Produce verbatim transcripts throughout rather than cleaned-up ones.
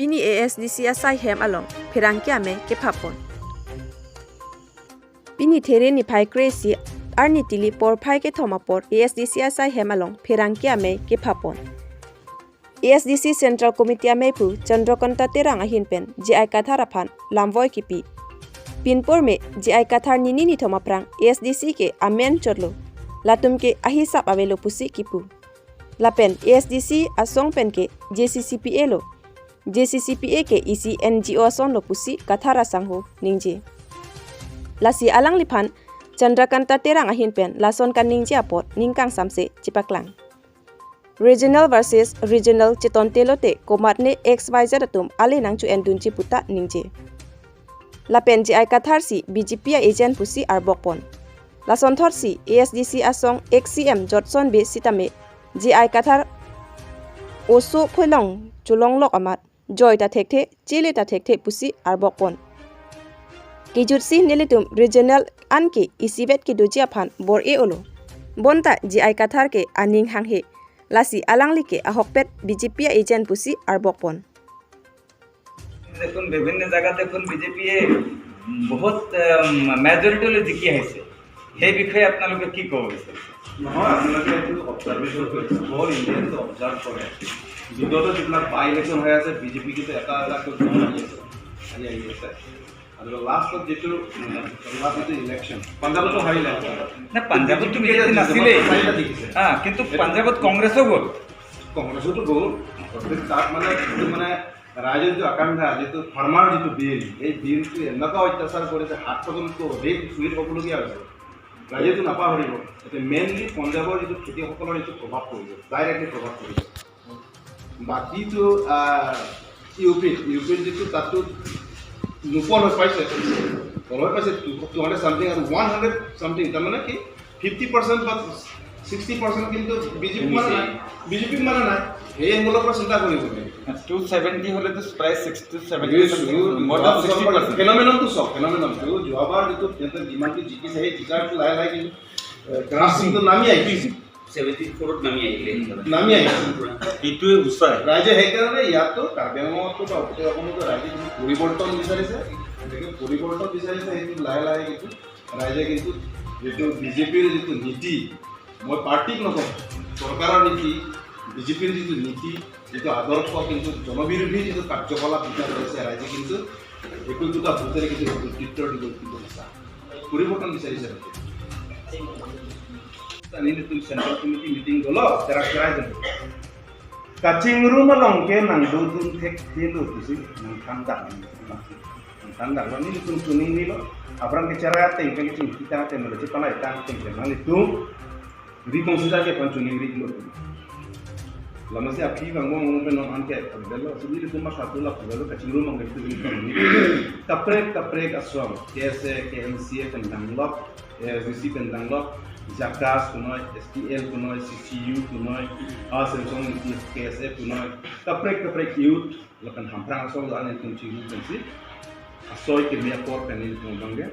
Pini A S D C asai hem along pherangke amei kephapon. Pini There niphai kre-isi arni tili porphai kethom apor A S D C asai hem along pherangke amei kephapon. A S D C Central Committee ameiphu Chandrakanta Terang ahin pen J I Kathar aphan lamvoi kipi. Pinpur me J I Kathar nini nithom aphrang A S D C ke amen chotlo, latum ke ahisap avelo pusi kipu. Lapen A S D C asong pen ke J C C P A lo, J C C P A ke isi N G O asonlo pusi Kathar asangho ningje. Lasi alangliphan Chandrakanta Terang ahin pen lason kaningje apot ning kangsamse chepaklang. Regional versus regional chetonte lote komatne X Y Z atum ale nangcho-endunji puta ningje. Lapen J I Kathar si B J P a-agent pusi arbokpon. Lasonthotsi A S D C asong ex C M Jotson Bey sitame J I Kathar oso phoilong cholonglok amat joi ta thekthe, chele ta thekthe pusi arbokpon. Kejutsi nelitum regional an ke isivet kedoji aphan bor-e-olo. Bonta J I Kathar ke aning hanghe. Lasi alangli ke ahokpet B J P a-agent pusi arbokpon. দেখুন, বিভিন্ন জায়গাত দেখুন বিজেপিয়ে বহুত মেজৰিটি লৈ জিকি আহিছে। সেই বিষয়ে আপোনালোকে কি ক'ব বিচাৰিছে? নহয়, আপোনালোকে এইটো অবজাৰ্ভেশ্যন কৰিছে, অল ইণ্ডিয়াত এইটো অবজাৰ্ভ কৰে। বিগত যিবিলাক বাই ইলেকশ্যন হৈ আছে, বিজেপি কিন্তু এটা এটাকৈ কম আহি আছে, আহি আহি আছে। আৰু লাষ্টত যিটো, উম, লাষ্ট যিটো ইলেকশ্যন, পঞ্জাৱতো হাৰিলে। না, পঞ্জাৱততো বিজেপি নাছিলেই। চাৰিটা জিকিছে। হা, কিন্তু পঞ্জাৱত কংগ্ৰেছো গ'ল। কংগ্ৰেছতো গ'ল। গতিকে তাত মানে যিটো মানে ৰাইজৰ যিটো আকাংক্ষা, যিটো ফাৰ্মাৰ যিটো বিল, এই বিলটো এনেকুৱা অত্যাচাৰ কৰিছে, সাত শতাংশ ৰেট চুৰি হ'বলগীয়া হৈছে। ৰাইজেতো নাপাহৰিব। এতিয়া মেইনলি পঞ্জাৱৰ যিটো খেতিয়কসকলৰ যিটো প্ৰভাৱ পৰিছে, ডাইৰেক্টলি প্ৰভাৱ পৰিছে। বাকীটো আহ, ইউ পিত, ইউ পিত যিটো তাততো নোপোৱা হৈ পাইছে, তলহে পাইছে টু হাণ্ড্ৰেড ছামথিং আৰু ওৱান হাণ্ড্ৰেড ছামথিং, তাৰমানে কি ফিফটি পাৰ্চেণ্ট বা ছিক্সটি পাৰ্চেণ্ট কিন্তু বিজেপি মানে নাই, বিজেপি মানে নাই। সেই এংগলৰ পৰা চিন্তা কৰিব লাগে। টু ছেভেণ্টি হ'লেতো প্ৰায় ছিক্সটি ফেনমেননটো চাওক, ফেনমেননটো যোৱাবাৰ যিটো সিহঁতে যিমানটো জিকিছে, সেই জিকাৰটো লাহে লাহে কিন্তু ৰাজনীতিটো নামি আহিছে। ছেভেণ্টি ফ'ৰত নামি আহিলে। নামি আহিছে। এইটোৱে সূচায়। ৰাইজে সেইকাৰণে ইয়াতো কাৰ্বি আংলঙতো বা গোটেই অসমতো ৰাইজে কিন্তু পৰিৱৰ্তন বিচাৰিছে। গতিকে পৰিৱৰ্তন বিচাৰিছে, সেইটো লাহে লাহে কিন্তু ৰাইজে কিন্তু যিটো বিজেপিৰ যিটো নীতি, মই পাৰ্টিক নকওঁ, চৰকাৰৰ নীতি, বিজেপিৰ যিটো নীতি, যিটো আদৰ্শ, কিন্তু জনবিৰোধী যিটো কাৰ্যকলাপ যেতিয়া কৰিছে, ৰাইজে কিন্তু একো একোটা ভোটেৰে কিন্তু সেইটো উত্তৰ দিব, কিন্তু সঁচা পৰিৱৰ্তন বিচাৰিছে ৰাইজে। Nelitum Central Committee meeting dolo, terak terak jeng. Kachingrum along ke nangdodun thekthe lo pusi nangthandak, nangthandak lo, nelitum choningrilo. Aphrang ke chera ateng, ke chingki tang ateng, mane chepalai tang ateng, nanglitum reconsider ke aphan choningrilo. Lama si aphi bang bang pen non anke belo, si nelitum ma satu la belo, kachingrum along ke nelitum. Kaprek kaprek asong, K S A, K M C A pen danglok, A S D C pen danglok, JACAS punoi, S T L punoi, C C U punoi, a Samsung K S A punoi, kaprek kaprek youth, lapen Hamprang asong lo, ane tum chi youth pensi asoi keme apor pen nelitum abangke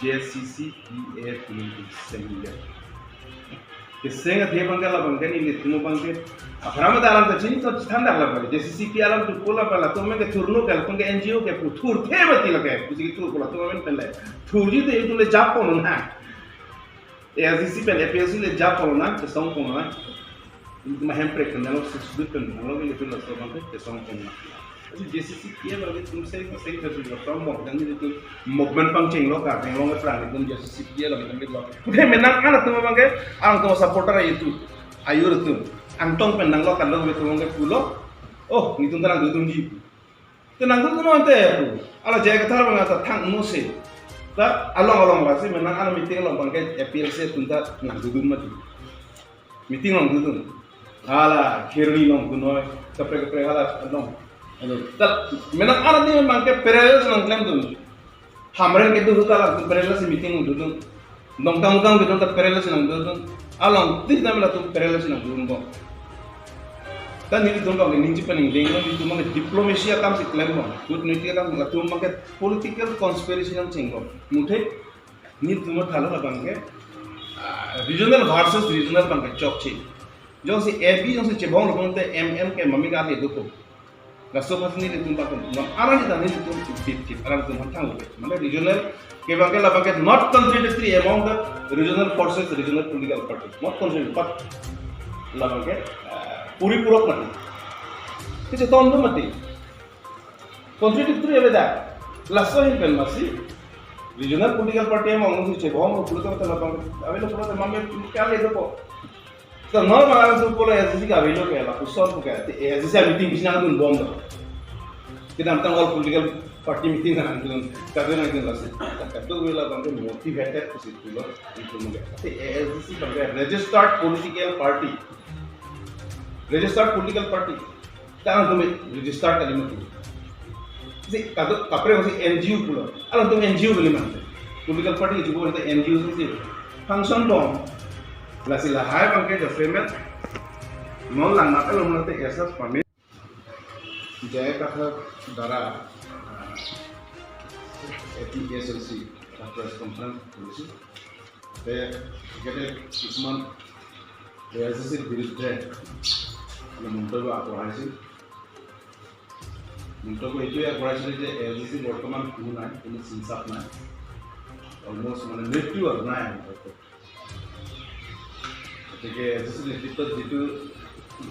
J C C P A punoi seng ya. Keseng athe abangke labangke nelitum abangke aphrang ma dalam ta chini to thandak labang, J C C P alam tu pula pala, latum ke thurno ke, latum ke N G O ke pu thurthe mati lake, pusi thur pula, latum pen le thurji te itum le japonang. A S D C pen A P H L C le japonang, kesong ponang. Itum Hemprek pen lo, Sixth Schedule pen lo, itum laso abangke kesong ponang. Asi J C C P A abangke itum seng seng terus lo, kesong pon, dan itum movement pangchenglo, ka, pangchenglo, plang itum J C C P A lo, itum lo. Puthe menang an atum abangke, alangtum supporter itum, ayur itum, angtong pen nanglo, kalo itum abangke pulo. Oh, nelitum ta nangdodunji. Te nangdodun non te pu. Ala J I Kathar abang ta thang mo se. Ta along along lasi menang an meeting along abangke A P H L C atum ta nangdodun mati. Meeting along dodun. Hala Kheroni along punoi, kaprek kaprek hala along. Alo, ta menang an abangke parallel nangklemdun. Hamren kedo ahut ta latum parallel si meeting dodun. Nongkang kang kedo ta parallel si nangdodun. Along tis dam latum parallel si nangdodun bom. Ta nelitum abangke ningje pen ningdeng lo, nelitum abangke diplomacy akam si klem bom. Kutniti akam, latum abangke political conspiracy nangcheng bom. Muthe nelitum athalo abangke, ah, regional versus regional abangke chokche. Jongsi A B jongsi chebong lo te M M ke mami ka le duko. Laso aphansi nelitum bak, non alang di tani nelitum bit chip, alang tum hantang lo. Mane regional, kevang ke labang ke not contradictory among the regional forces, regional political parties. Not contradictory, but labang ke, ah, puripurok mati. Kecheton do mati. Contradictory avedet. Laso ahin pen masi regional political party among nung si chebom pulote labang ke avelo pulote mame kali dopo. To non malang tu pulo A S D C ke avelo ke lapuson ke te A S D C meeting bising nangdunbom do. Kedamtang all political party meeting nangdun, kadun nangdun lasi. Kadokave labang ke motivated pusi pulo, itu mungkin. Te A S D C abang ke registered political party. Registered political party. Alanglitum registered kali mati. Si kadok kaprek si N G O pulo. Alanglitum N G O kali mati. Political party itu bukan N G O si. Function bom. Lasi lahai abang ke jasemet. Non lang mata lo mati asas pamit. Jaya Kathar dara, ah, A P H L C press conference কৰিছিল। তে তেখেতে কিছুমান A I C চিৰ বিৰুদ্ধে মানে মন্তব্য আগবঢ়াইছিল। মন্তব্য এইটোৱে আগবঢ়াইছিল যে এ আই চি চি বৰ্তমান কোনো নাই, কোনো চিনচাপ নাই, অলমষ্ট মানে মৃত্যু আৰু নাই আৰু। গতিকে এ আই চি চিৰ নেতৃত্বত যিটো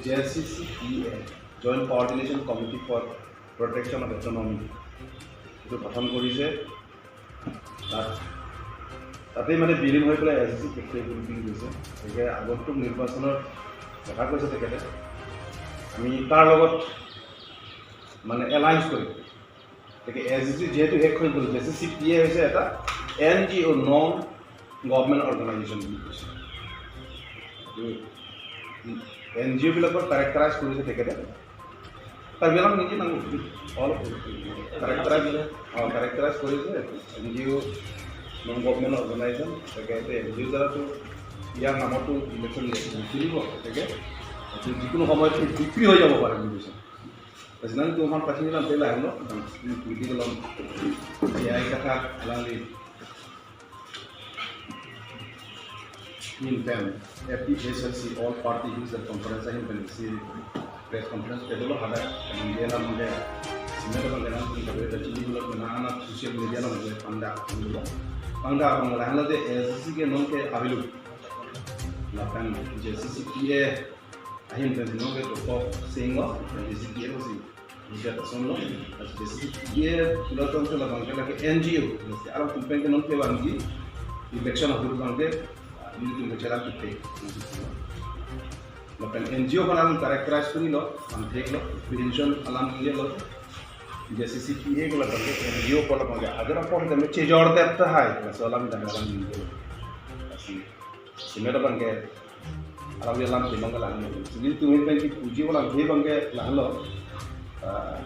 J C C P A, Joint Coordination Committee for Protection of Autonomy, এইটো গঠন কৰিছে, তাত, তাতেই মানে বিলীন হৈ পেলাই এ আই চি চি প্ৰক্ৰিয়া কৰি বুলি কৈছে। গতিকে আগন্তুক নিৰ্বাচনৰ কথা কৈছে তেখেতে, আমি তাৰ লগত মানে এলায়েন্স কৰিম। গতিকে এ আই চি চি যিহেতু শেষ হৈ গ'ল, J C C P A হৈছে এটা এন জি অ', নন গভৰ্ণমেণ্ট অৰ্গেনাইজেশ্যন বুলি কৈছে। এন জি অ' বিলাকক কেৰেক্টাৰাইজ কৰিছে তেখেতে। কাৰ্বি আংলং নিজে নাম, অলপ কেৰেক্টাৰাইজ, অ, কেৰেক্টাৰাইজ কৰিছে এন জি অ', নন গভৰ্ণমেণ্ট অৰ্গেনাইজেশ্যন। তেখেতে এন জি অ' দ্বাৰাতো ইয়াৰ নামতো ইলেকশ্যন নিদিব, গতিকে এইটো যিকোনো সময়ত বিক্ৰী হৈ যাব পাৰে বুলি কৈছে। President tuhan pachini lam tela heno, political lam, ya ika ka alangli ahin pen, A P H L C, all party ahin pen conference ahin pen isi press conference kedolo hadak, media lam mungkin, sehingga teman-teman pun kami ada chini belum kena anak social media lam mungkin pangdak, pangdak, pangdak, pangdak, hana de A I C C ke non ke avilu, lapen J C C P A, ahin pen non ke to top sing lo, J C C P A lo sing. J C C P A lo, J C C P A pulo tangte labang ke lake N G O, mesti alam tum pen ke non ke bang di, election ahut abang ke, ah, nelitum ke chelang kite. Lapen N G O aphan alam characterize kuri lo, anthek lo, prevention alam ye lo, J C C P A ko labang ke N G O ko labang ke, agar apor kami chejor det tahai, laso alam dan alam ye lo. Lasi, sehingga abang ke, alam ye lam ke abang ke lahan lo. Sini tuhin pen kipuji alam ke abang ke lahan lo. Ah,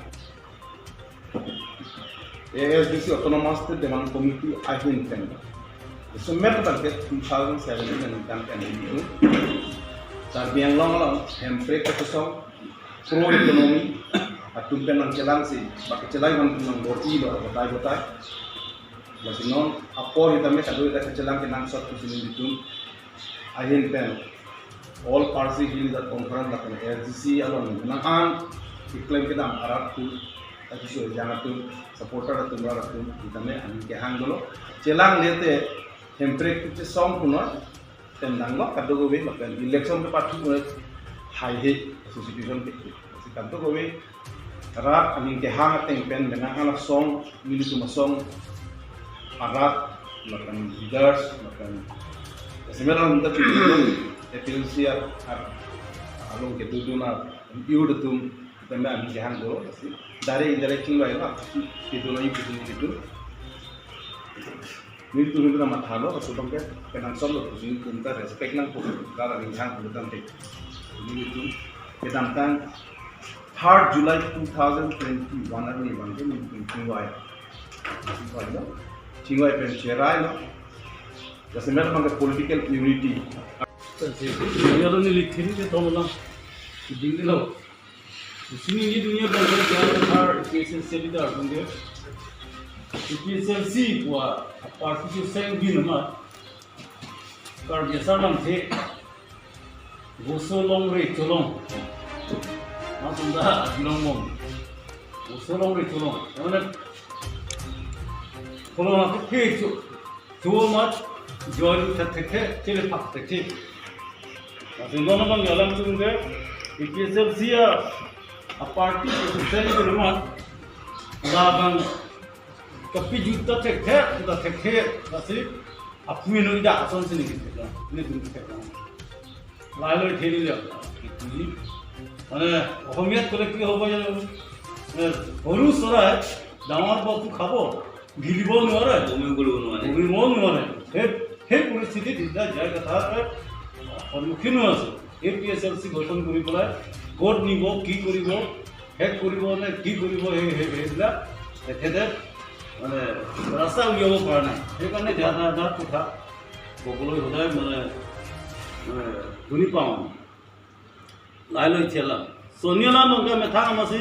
A S D C Autonomous State Demand Committee ahin pen. Semet abang ke two thousand seventeen aningkan pen itu. Karbi Anglong along, hemprek kachesong, pro economy, atum pen nangchelangsi, bak chelai man tum nangbor-i lo, batai batai. Lasi non, apor sitame kado sita kachelang kenangsot pusi nelitum ahin pen All Parsi Hill Leaders Conference lapen A S D C along nang an keklem kedam arat atum, apiso jang atum, supporter atum, rat atum, sitame aning kehang dolo. Chelang lete hemprek kachesong punon, pen nanglo kadokave lapen election kepathu punon, haihe, association ke. Si kadokave rat aning kehang ateng pen menang anak song, nelitum asong, arat, lapen leaders, lapen sebenarnya minta A P H L C a, a, along kedodun a, youth atum, pen aning kehang do, si dari indirectly lo ya, kedodun a youth atum kedo. Nelitum nelitum mathalo, laso abang ke kenangsot lo, nelitum ta respect nangpo, rat aning kehang pulo tangte. Nelitum kedamtang third July two thousand twenty-one arni abang ke nelitum chingvai. Chingvai lo, chingvai pen cherai lo. Jasemet abang ke political unity. Dunia lo neli thiri ke thom lo. Ding lo. Sini ni dunia abang ke A P H L C leader abang ke. A P H L C pua party ke seng bin ma. Karbi asar lamthe. Goso longri cholong. Masunda long mom. Solong re solong. Mane, solong aku ke chu. Chuo mat, join thekthe, chele phak thekthe. Masi non non yalam chunde, A P H L C a, a party ke sel ke mat, labang kapi juta thekthe, juta thekthe, masi, apni noi da ason sini ke, ne dun ke. Lailoi theli ya. Mane, অসমীয়াত ক'লে কি হ'ব জানো? এ, সৰু চৰাই ডাঙৰ বস্তু খাব, গিলিব নোৱাৰে। বমি কৰিব নোৱাৰে। বমিব নোৱাৰে। সেই, সেই পৰিস্থিতিত এতিয়া জে আই কাথাৰ সন্মুখীন হৈ আছে। এ পি এইচ এল চি গঠন কৰি পেলাই ক'ত নিব, কি কৰিব, শেষ কৰিব নে কি কৰিব, সেই, সেই, সেইবিলাক তেখেতে মানে ৰাস্তা উলিয়াব পৰা নাই। সেইকাৰণে যাৰ তাৰ, তাৰ কথা ক'বলৈ সদায় মানে, মানে শুনি পাওঁ। Lailoi thela. Sonia la nongke methang amasi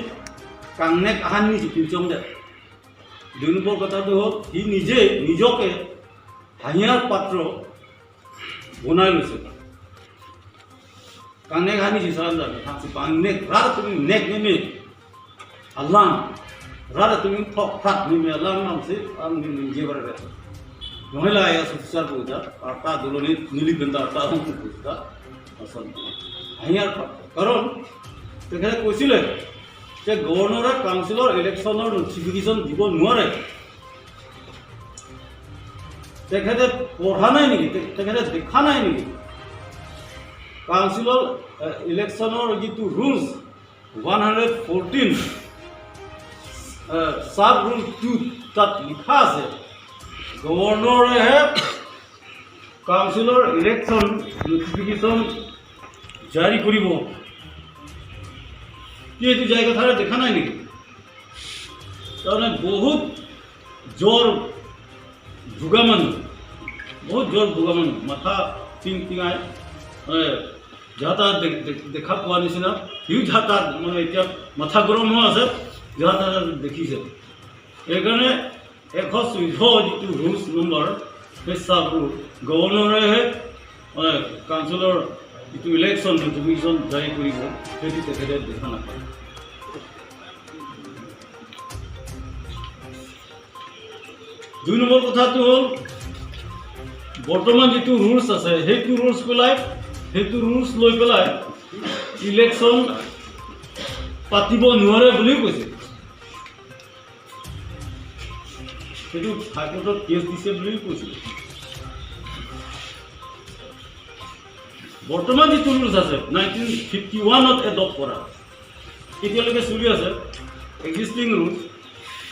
kangnek ahan ni si pinchong de. Dun bor kata do, সি নিজে নিজকে হাঁহিয়াৰ পাত্ৰ বনাই লৈছে। Kangnek ahan ni si salam dan, thaksi kangnek rat atum nek meme alam, rat atum thok phat meme alam nangsi, ang ni ningje bar ber. Yong hela ya susar puja, arta dolo ni nili benda arta hong puja, asan. Hanya, কাৰণ তেখেতে কৈছিলে যে গভৰ্ণৰে কাউন্সিলৰ ইলেকশ্যনৰ নটিফিকেশ্যন দিব নোৱাৰে। তেখেতে পঢ়া নাই নেকি? তে-, তেখেতে দেখা নাই নেকি? কাউন্সিলৰ, এ, ইলেকশ্যনৰ যিটো ৰুলছ, ওৱান হাণ্ড্ৰেড ফৰ্টিন, এ, ছাব ৰুল টু, তাত লিখা আছে, গভৰ্ণৰেহে কাউন্সিলৰ ইলেকশ্যন নটিফিকেশ্যন জাৰি কৰিব। কি এইটো জে আই কাথাৰে দেখা নাই নেকি? তাৰমানে বহুত জ্বৰ ভোগা মানুহ, বহুত জ্বৰ ভোগা মানুহ, মাথা টিং টিঙাই, মানে, যাহা তাহা দে-, দে-, দেখা পোৱা নিচিনা, সিও যাহা তাহা, মানে, এতিয়া মাথা গৰম হৈ আছে, যাহা তাহা দেখিছে। সেইকাৰণে এশ চৈধ্য যিটো ৰুলছ নম্বৰ, সেই ছাব ৰুল, গভৰ্ণৰেহে, মানে, কাউন্সিলৰ যিটো ইলেকশ্যন নটিফিকেশ্যন জাৰি কৰিব, সেইটো তেখেতে দেখা নাপায়। দুই নম্বৰ কথাটো হ'ল, বৰ্তমান যিটো ৰুলছ আছে, সেইটো ৰুলছ পেলাই, সেইটো ৰুলছ লৈ পেলাই ইলেকশ্যন পাতিব নোৱাৰে বুলিও কৈছে। সেইটো হাইকোৰ্টত কেছ দিছে বুলিও কৈছে। বৰ্তমান যিটো ৰুলছ আছে, নাইনটিন ফিফটি ওৱানত এডপ্ট কৰা, এতিয়ালৈকে চলি আছে, existing rules.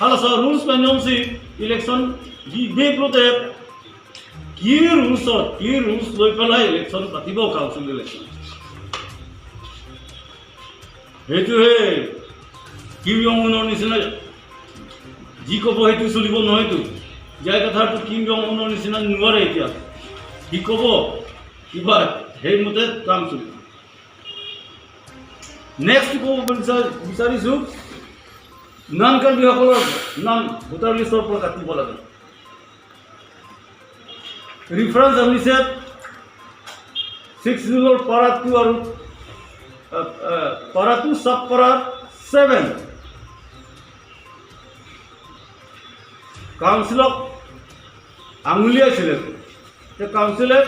Hala sa rules penjongsi election di be prote ki rules or ki rules loi pelai election patibo council election. Hetu he Kim Jong Unor nisina ji kobo hetu sulibo nohoi tu. Jai kathar tu Kim Jong Unor nisina nuare kya. Ki kobo, kiba he mute kam sulibo. Next ক'ব বিচা-, বিচাৰিছো, নন কাৰ্বিসকলৰ নাম ভোটাৰ লিষ্টৰ পৰা কাটিব লাগে। ৰেফাৰেন্স আনিছে ছিক্স ৰুলৰ পাৰা টু আৰু, আ, আ, পাৰা টু ছাব পাৰা ছেভেন। কাউন্সিলক আঙুলিয়াইছিলে। যে কাউন্সিলে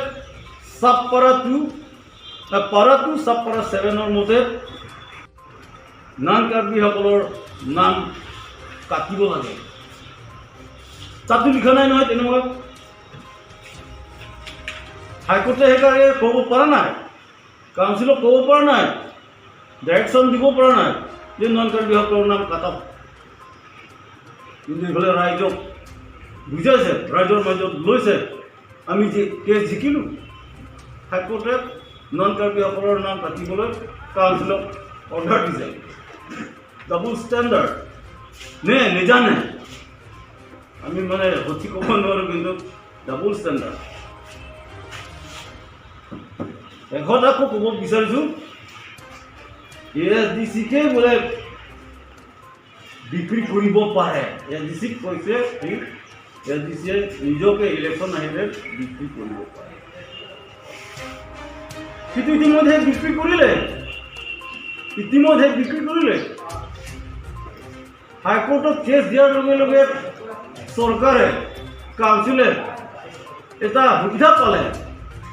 ছাব পাৰা টু, আ, পাৰা টু ছাব পাৰা ছেভেনৰ মতে নন কাৰ্বিসকলৰ নাম কাটিব লাগে। তাতো লিখা নাই নহয় তেনেকুৱা। হাইকোৰ্টে সেইকাৰণে ক'ব পৰা নাই, কাউন্সিলক ক'ব পৰা নাই, ডাইৰেকশ্যন দিব পৰা নাই যে নন কাৰ্বিসকলৰ নাম কাটক। কিন্তু ইফালে ৰাইজক বুজাইছে, ৰাইজৰ মাজত লৈছে। আমি যে কেছ জিকিলো, হাইকোৰ্টে নন কাৰ্বিসকলৰ নাম কাটিবলৈ কাউন্সিলক অৰ্ডাৰ দিছে। ডাবল ষ্টেণ্ডাৰ্ড নে নেজানে, আমি মানে সঠিক ক'ব নোৱাৰো, কিন্তু ডাবল ষ্টেণ্ডাৰ্ড। শেষত আকৌ ক'ব বিচাৰিছো, এ এছ ডি চিকে বোলে বিক্ৰী কৰিব পাৰে। এ এছ ডি চিক কৈছে কি, এ এছ ডি চিয়ে নিজকে ইলেকশ্যন আহিলে বিক্ৰী কৰিব পাৰে। কিন্তু ইতিমধ্যে বিক্ৰী কৰিলে, ইতিমধ্যে বিক্ৰী কৰিলে। হাইকোৰ্টত কেছ দিয়াৰ লগে লগে চৰকাৰে, কাউন্সিলে এটা সুবিধা পালে,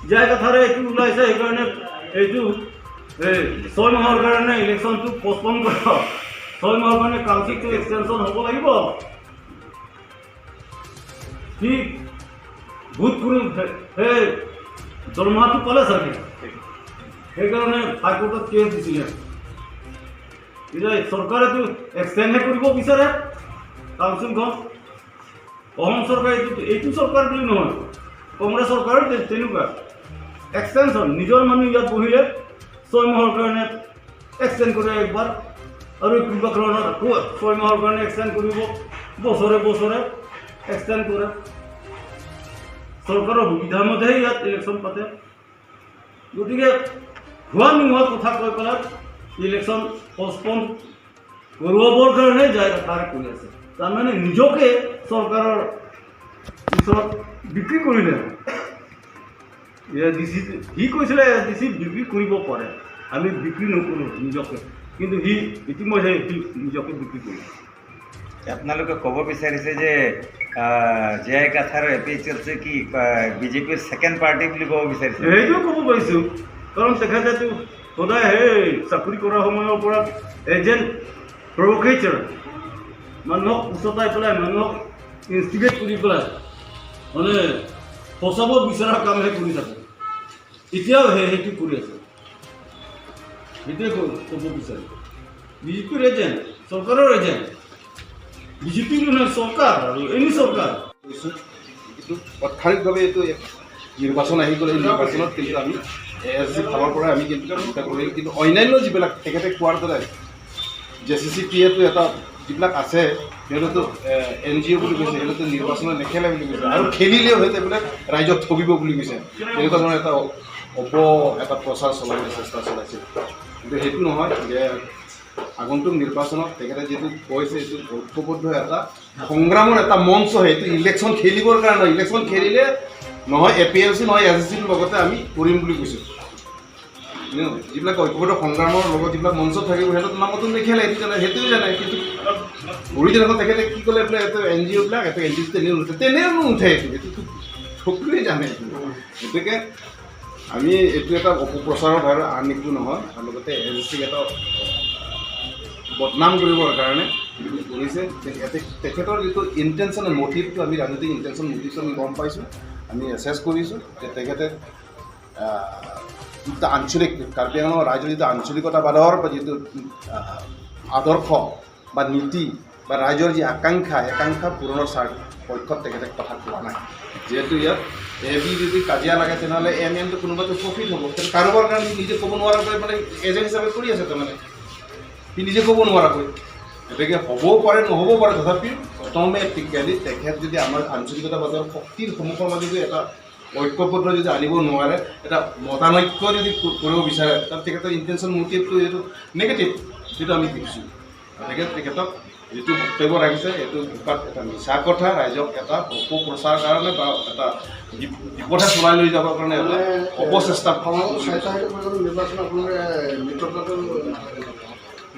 জে আই কাথাৰে এইটো ওলাইছে, সেইকাৰণে এইটো এই ছয় মাহৰ কাৰণে ইলেকশ্যনটো পষ্টপন কৰা, ছয় মাহৰ কাৰণে কাউন্সিলটো এক্সটেনশ্যন হ'ব লাগিব। সি ভোট কৰি সেই দৰমহাটো পালে চাগে, সেইকাৰণে হাইকোৰ্টত কেছ দিছিলে। এতিয়া চৰকাৰেতো এক্সটেণ্ডহে কৰিব বিচাৰে কাউন্সিলখন। অসম চৰকাৰে এইটো, এইটো চৰকাৰ বুলি নহয়, কংগ্ৰেছ চৰকাৰে তে-, তেনেকুৱা এক্সটেনশ্যন, নিজৰ মানুহ ইয়াত বহিলে ছয় মাহৰ কাৰণে এক্সটেণ্ড কৰে একবাৰ, আৰু কোনোবা কাৰণত আকৌ ছয় মাহৰ কাৰণে এক্সটেণ্ড কৰিব, বছৰে বছৰে এক্সটেণ্ড কৰে। চৰকাৰৰ সুবিধা মতেহে ইয়াত ইলেকশ্যন পাতে। গতিকে হোৱা নোহোৱা কথা কৈ পেলাই ইলেকশ্যন পষ্টপন কৰোৱাবৰ কাৰণে জে আই কাথাৰে কৰি আছে। তাৰমানে নিজকে চৰকাৰৰ ওচৰত বিক্ৰী কৰিলে। এ ডি চি, সি কৈছিলে এ ডি চি বিক্ৰী কৰিব পাৰে, আমি বিক্ৰী নকৰোঁ নিজকে, কিন্তু সি ইতিমধ্যে সি নিজকে বিক্ৰী কৰিলে। আপোনালোকে ক'ব বিচাৰিছে যে, আহ, জে আই কাথাৰ A P H L C কি, আহ, বি জে পিৰ ছেকেণ্ড পাৰ্টি বুলি ক'ব বিচাৰিছে? সেইটো ক'ব পাৰিছোঁ, কাৰণ তেখেতেতো সদায় সেই চাকৰি কৰা সময়ৰ পৰা এজেণ্ট, প্ৰভকেটাৰ, মানুহক উচতাই পেলাই, মানুহক ইনষ্টিগেট কৰি পেলাই, মানে, ফচাব বিচৰা কামহে কৰি থাকে। এতিয়াও সেই, সেইটো কৰি আছে। সেইটোৱে ক-, ক'ব বিচাৰে। বি জে পিৰ এজেণ্ট, চৰকাৰৰ এজেণ্ট। বি জে পি নহয়, চৰকাৰ আৰু এনি চৰকাৰ। কৈছোঁ, কিন্তু তাৎক্ষণিকভাৱে এইটো এক নিৰ্বাচন আহি গ'লে, এই নিৰ্বাচনত কিন্তু আমি এ এছ জি ফালৰ পৰা আমি কিন্তু চিন্তা কৰিম। কিন্তু অন্যান্য যিবিলাক তেখেতে কোৱাৰ দৰে জে চি চি পি এটো এটা যিবিলাক আছে, সিহঁতেতো, এ, এন জি অ' বুলি কৈছে, সিহঁতেতো নিৰ্বাচনত নেখেলে বুলি কৈছে, আৰু খেলিলেও সিহঁতে বোলে ৰাইজক ঠগিব বুলি কৈছে। তেনেকুৱা ধৰণৰ এটা অপ-, এটা প্ৰচাৰ চলাবলৈ চেষ্টা চলাইছে। কিন্তু সেইটো নহয় যে আগন্তুক নিৰ্বাচনত তেখেতে যিটো কৈছে, এইটো ঐক্যবদ্ধ এটা সংগ্ৰামৰ এটা মঞ্চ হয়। এইটো ইলেকশ্যন খেলিবৰ কাৰণে, ইলেকশ্যন খেলিলে নহয় এ পি এল চি, নহয় এ এছ জি চিৰ লগতে আমি কৰিম বুলি কৈছোঁ। ন, যিবিলাক ঐক্যবদ্ধ সংগ্ৰামৰ লগত যিবিলাক মঞ্চত থাকিব, সিহঁতৰ নামতো নেখেলে, এইটো জানে, সেইটোৱে জানে। কিন্তু গুৰি তেনেকুৱা তেখেতে কি ক'লে বোলে, এইটো এন জি অ' বিলাক, এইটো এন জি অ' তেনেও নুঠে, তেনেও নুঠে, এইটো, এইটোতো সকলোৱে জানে এইটো। গতিকে আমি এইটো এটা অপপ্ৰচাৰৰ বাহিৰে আন একো নহয়। আৰু লগতে এ এছ জি চিক এটা বদনাম কৰিবৰ কাৰণে এইটো কৰিছে। তে-, তে-, তেখেতৰ যিটো ইণ্টেনশ্যন, মটিভটো, আমি ৰাজনৈতিক ইণ্টেনশ্যন, মটিভটো আমি গম পাইছোঁ, আমি এছেছ কৰিছোঁ যে তেখেতে, আহ, যিটো আঞ্চলিক, কাৰ্বি আংলঙৰ ৰাইজৰ যিটো আঞ্চলিকতাবাদৰ বা যিটো, আহ, আদৰ্শ বা নীতি বা ৰাইজৰ যি আকাংক্ষা, সেই আকাংক্ষা পূৰণৰ স্বাৰ্থ পক্ষত তেখেতে কথা কোৱা নাই। যিহেতু ইয়াত এ বি যদি কাজিয়া লাগে, তেনেহ'লে এম এনটো কোনোবাটো প্ৰফিট হ'ব। কিন্তু কাৰোবাৰ কাৰণে নিজে ক'ব নোৱাৰাকৈ, মানে, এজেণ্ট হিচাপে কৰি আছে তাৰমানে, সি নিজে ক'ব নোৱাৰাকৈ। গতিকে হ'বও পাৰে, নহ'বও পাৰে, তথাপিও অট'মেটিকেলি তেখেত যদি আমাৰ আঞ্চলিকতাবাদৰ শক্তিৰ সন্মুখৰ মাজেদি এটা ঐক্যবদ্ধ যদি আনিব নোৱাৰে, এটা মতানৈক্য যদি ক-, কৰিব বিচাৰে, তাত তেখেতৰ ইণ্টেনশ্যন, মটিভটো এইটো নিগেটিভ, যিটো আমি দেখিছোঁ। গতিকে তেখেতক যিটো বক্তব্য ৰাখিছে, এইটো বোকাত এটা মিছা কথা, ৰাইজক এটা অপপ্ৰচাৰ কাৰণে বা এটা বি-, বিপথে চলাই লৈ যাবৰ কাৰণে এটা মানে, অপচেষ্টা। সমাজৰ স্বায়ত্তশাসিত পৰিষদৰ নিৰ্বাচন আপোনালোকে মিত্ৰতাটো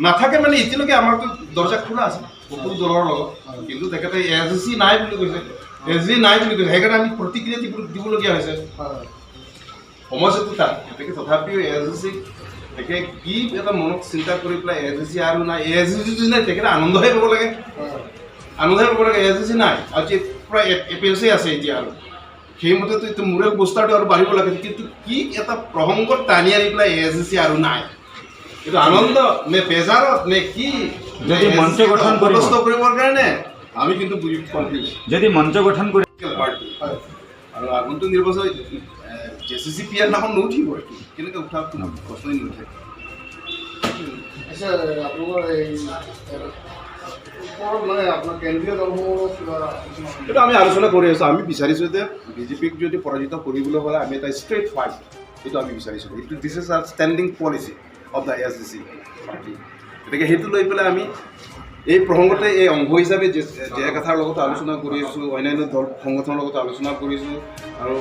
নাথাকে মানে, এতিয়ালৈকে আমাৰতো দৰ্জা খোলা আছে সকলো দলৰ লগত, কিন্তু তেখেতে এ এছ জি চি নাই বুলি কৈছে, এ এছ জি নাই বুলি কৈছে, সেইকাৰণে আমি প্ৰতিক্ৰিয়া দিব-, দিবলগীয়া হৈছে। হয়। সমস্যাটো তাত। গতিকে তথাপিও এ এছ জি চি তেখেতে কি এটা মনত চিন্তা কৰি পেলাই এ এছ জি চি আৰু নাই, এ এছ জি চি নাই, তেখেতে আনন্দহে পাব লাগে, হয়। আনন্দহে পাব লাগে। এ এছ জি চি নাই, আজি পুৰা এ পি এল চি আছে এতিয়া আৰু। সেইমতেতো এইটো মৰেল বুষ্টাৰটো আৰু বাঢ়িব লাগে, কিন্তু কি এটা প্ৰসংগত টানি আনি পেলাই এ এছ জি চি আৰু নাই, এইটো আনন্দ নে বেজাৰত নে কি? যদি নে মঞ্চ এ এছ জি চি গঠন কৰিব। পদস্থ কৰিবৰ কাৰণে আমি কিন্তু বুজি কনফিউজ। যদি মঞ্চ গঠন কৰি পাৰ্টি। হয়। আৰু আগন্তুক নিৰ্বাচনত, এ, J C C P R নামত নুঠিব, এইটো কেনেকে উঠা, কোনো প্ৰশ্নই নুঠে। আচ্ছা, আপোনালোকৰ এই, এ, ওপৰত মানে আপোনাৰ কেন্দ্ৰীয় দলসমূহৰ কিবা আলোচনা? এইটো আমি আলোচনা কৰি আছোঁ। আমি বিচাৰিছোঁ যে বি জে পিক যদি পৰাজিত কৰিবলৈ হ'লে আমি এটা ষ্ট্ৰেইট ফাইট, এইটো আমি বিচাৰিছোঁ। এইটো, this is our standing policy of the এ এছ জি চি party। গতিকে সেইটো লৈ পেলাই আমি এই প্ৰসংগতে এই অংশ হিচাপে জে-, জে আই কাথাৰ লগতো আলোচনা কৰি আছোঁ, অন্যান্য দল সংগঠনৰ লগতো আলোচনা কৰিছোঁ আৰু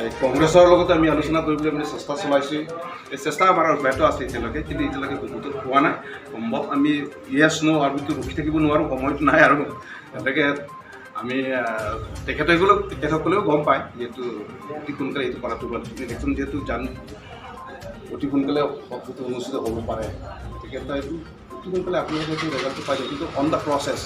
এই কংগ্ৰেছৰ লগতে আমি আলোচনা কৰিবলৈ মানে চেষ্টা চলাইছোঁ। এই চেষ্টা আমাৰ অব্যাহত আছে এতিয়ালৈকে, কিন্তু এতিয়ালৈকে কোনো গোটত পোৱা নাই। সম্ভৱ আমি য়েছ ন' আৰু তো ৰখি থাকিব নোৱাৰোঁ, সময়টো নাই আৰু। গতিকে আমি আহ, তেখেতসকলেও তেখেতসকলেও গম পায়, যিহেতু অতি সোনকালে এইটো কৰাটো হ'ল ইলেকশ্যন যিহেতু জান অতি সোনকালে সভাটো অনুষ্ঠিত হ'ব পাৰে। গতিকে এইটো অতি সোনকালে আপোনালোকে এইটো ৰিজাল্টটো পাই যাব, কিন্তু অন দ্য প্ৰচেছ